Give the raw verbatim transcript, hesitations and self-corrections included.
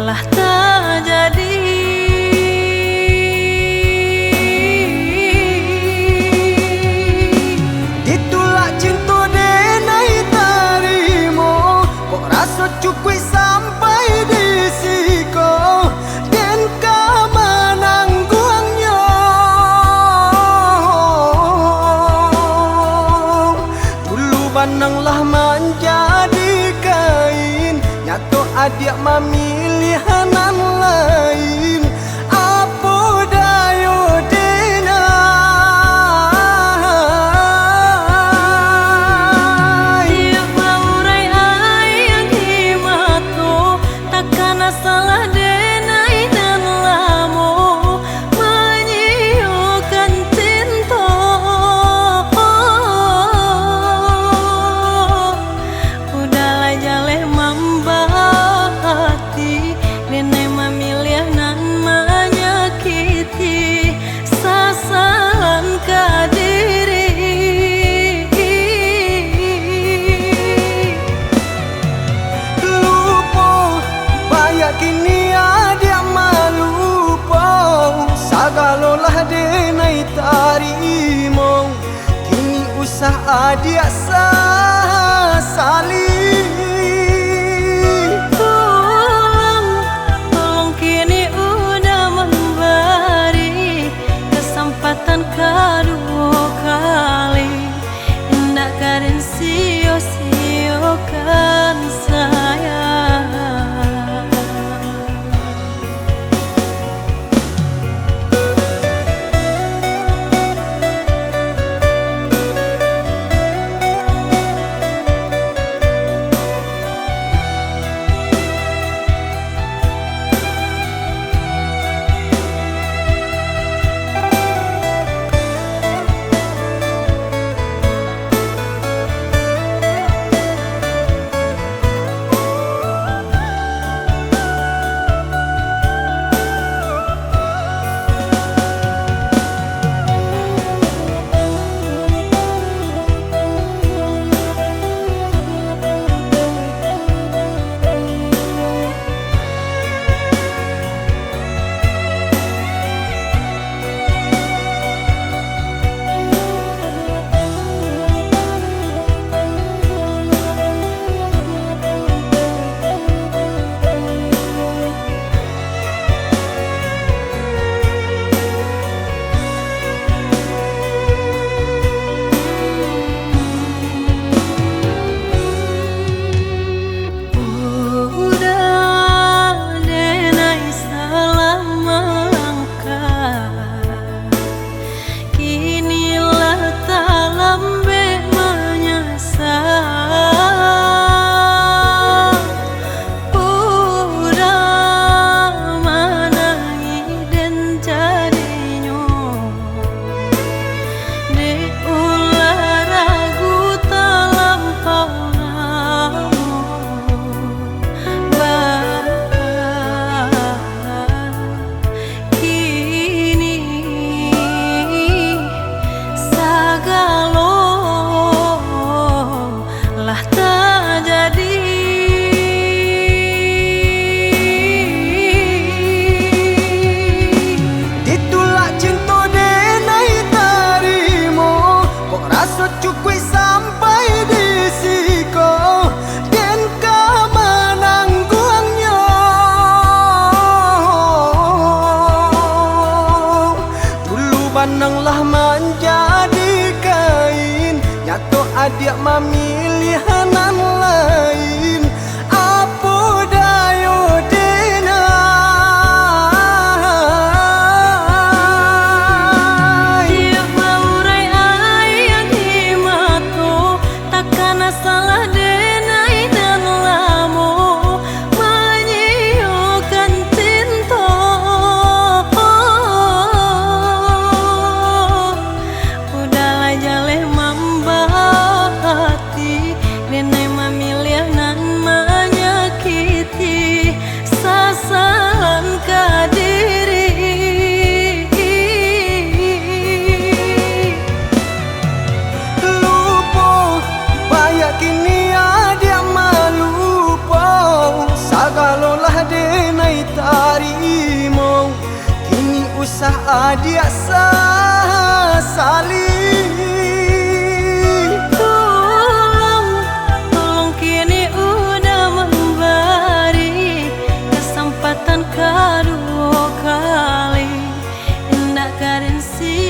Lah tajadi. Ditulak cinto denai tarimo, kok raso cukuik sampai di siko, den ka manangguangnyo. Dulu banang lah manjadi kain, nyato adiak mamiliah nan lain. Apo dayo denai? Tiok laurai aia di mato, takana salah denai nan lamo manyiokkan cinto. Udahlah jaleh mambahati, denai mamiliah nan manyakiti, sasalan ka diri. Lupo, banyak kini adiak malupo, sagalo lah denai tarimo, kini usah adiak sasali. Tolong, tolong kini udah mambari kasampatan kaduo kali, indak ka den sio-siokan, sayang. Udah denai salah malangkah, kini lah talambek manyasa. Udah manangih den jadinyo, dek ulah ragu talampau lamo. Bah, kini sagalo lah tajadi. Ditulak cinto denai tarimo, kok raso cukuik sampai di siko, den ka manangguangnyo. Dulu banang lah manjadi kain, nyato adiak mamiliah nan lain. Apo dayo denai? Tiok laurai aia di mato, takana salah denai nan lamo manyiokkan cinto. Udahlah jaleh mambahati, Sah adiak sasali. Tolong, tolong kini udah mambari kasampatan kaduo kali. Indak ka den si